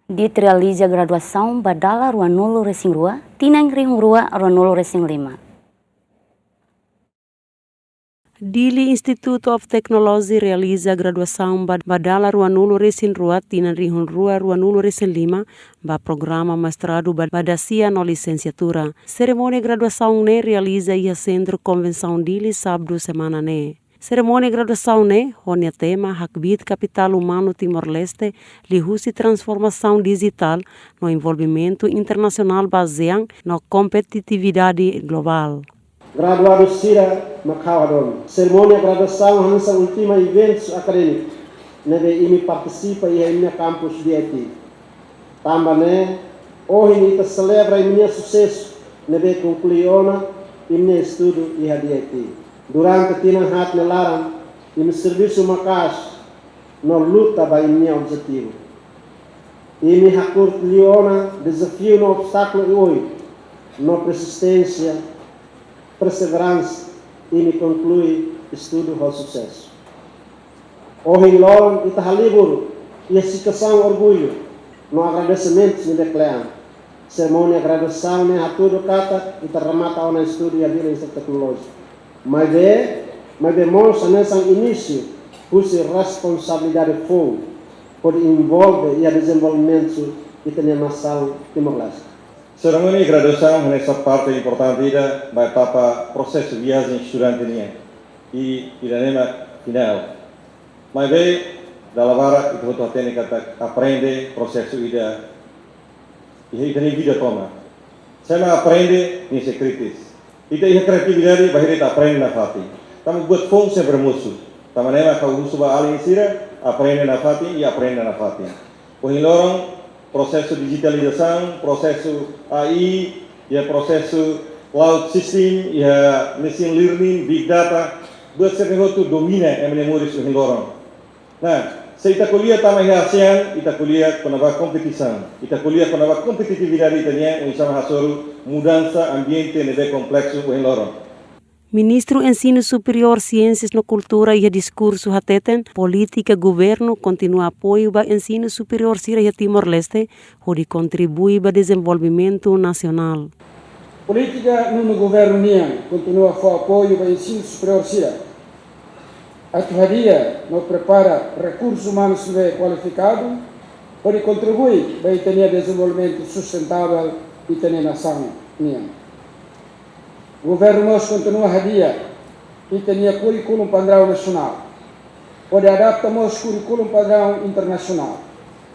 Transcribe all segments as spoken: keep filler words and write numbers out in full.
DIT realiza graduasaun ba dala ruanulu-resin-rua, tinan rihun rua ruanulu-resin-lima. Dili Institute of Technology realiza graduasaun ba, ba dala ruanulu-resin-rua, tinan rihun rua ruanulu-resin-lima, ba programa mestradu ba, ba dasia no lisensiatura. Serimónia graduasaun ne'e realiza iha Sentru Konvensaun Dili, sábadu semana ne'e. Serimónia graduasaun ne'e ho nia tema Hakbiit Kapitál Umanu Timor-Leste, liuhusi transformasaun dijitál no envolvimentu internasionál ba ASEAN no kompetitividade globál. Graduadu sira mak ha'u hadomi. Serimónia graduasaun hanesan últimu eventu akadémiku ne'ebé imi partisipa iha imi-nia kampus DIT. Tanba ne'e, ohin ita selebra imi-nia susesu ne'ebé konklui ona imi-nia estudu iha DIT. Durante tinan haat nia laran, imi servisu maka'as no luta ba imi-nia objetivu. Imi hakurti liu ona dezafiu no obstákulu oioin, no persisténsia, perseveransa, imi konklui estudu ho susesu. Ohin loron ita halibur iha situasaun orgullu no agradesimentu ne'ebé kle'an. Serimónia graduasaun ne'e hatudu katak ita remata ona estudu iha Dili Institute of Technology. Maibé, maibé mós hanesan inísiu husi responsabilidade foun hodi envolve iha dezenvolvimentu ita-nia nasaun Timor-Leste. Serimónia graduasaun hanesan parte importante ida ba etapa prosesu viajen estudante nian. I, ida-ne'e mak finál. Maibé, dala barak ita hotu hatene katak aprende prosesu ida iha ita-nia vida tomak. Sé mak aprende, nia sei kritis. Ita iha kriatividade, bainhira ita aprende nafatin. Tanba buat foun sempre mosu. Tanba ne'e mak ha'u husu ba alin sira, aprende nafatin, i aprende nafatin. Ohin loron, prosesu dijitalizasaun, prosesu AI, iha prosesu cloud system, iha machine learning, big data, buat sira-ne'e hotu domina ema nia moris ohin loron. Nah, se ita ko'alia tama iha ASEAN, ita ko'alia kona-ba kompetisaun, ita ko'alia kona-ba kompetitividade ita-nian, oinsá mak hasoru mudansa ambiente ne'ebé kompleksu ohin loron. Ministru Ensinu Superiór, Siénsias no Kultura iha diskursu hateten, polítika governu kontinua apoiu ba ensinu superiór sira iha Timor-Leste, hodi kontribui ba dezenvolvimentu nasionál. Polítika nonu governu nian kontinua fó apoiu ba ensinu superiór sira atu hadi'a no prepara rekursu umanus ne'ebé kualifikadu, hodi kontribui ba ita-nia dezenvolvimentu sustentável ita-nia nasaun nian. Governu mós kontinua hadi'a ita-nia kurríkulu padraun nasionál, hodi adapta mós kurríkulu padraun internasionál,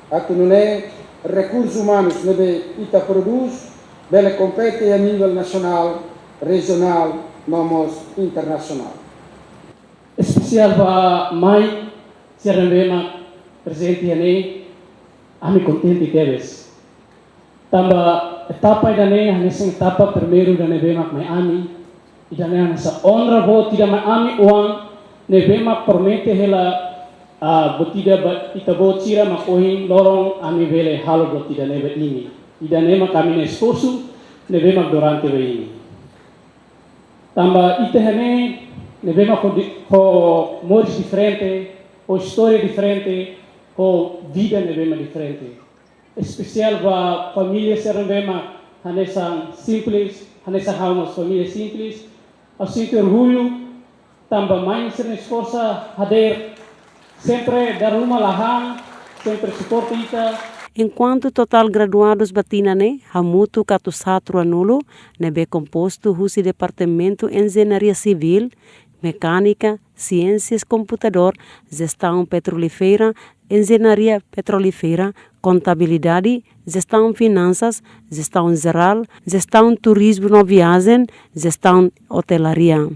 atu nune'e rekursu umanus ne'ebé ita prodús bele kompete iha nivel nasionál, rejionál, no mós internasionál. Espesiál ba mai sira ne'ebé mak prezente iha ne'e, ami kontente tebes. Tanba etapa ida-ne'e hanesan etapa primeiru ida-ne'ebé mak mai ami, ida-ne'e hanesan onra boot ida mai ami oan, ne'ebé mak promete hela, ah, buat ida ba ita-boot sira mak ohin loron ami bele halo buat ida-ne'e ba imi. Ida-ne'e mak ami-nia esforsu ne'ebé mak durante ba imi. Tanba ita iha ne'e ne'ebé mak ho di-, ho moris diferente, ho istória diferente, ho vida ne'ebé mak diferente. Espesiál ba família sira ne'ebé mak hanesan simples, hanesan ha'u mós família simples, ha'u sente orgullu, tanba mai sira-nia esforsa hadeer, sempre dala ruma la han, sempre suporta ita. Enkuantu totál graduadus ba tinan ne'e hamutuk atus haat ruanulu, ne'ebé kompostu husi Departamentu Enjeñaria Sivíl, Mekánika, Siénsias Komputadór, Jestaun Petrolífera, Enjeñaria Petrolífera, Kontabilidade, Jestaun Finansas, Jestaun Jerál, Jestaun Turizmu no Viajen, Jestaun Otelaria.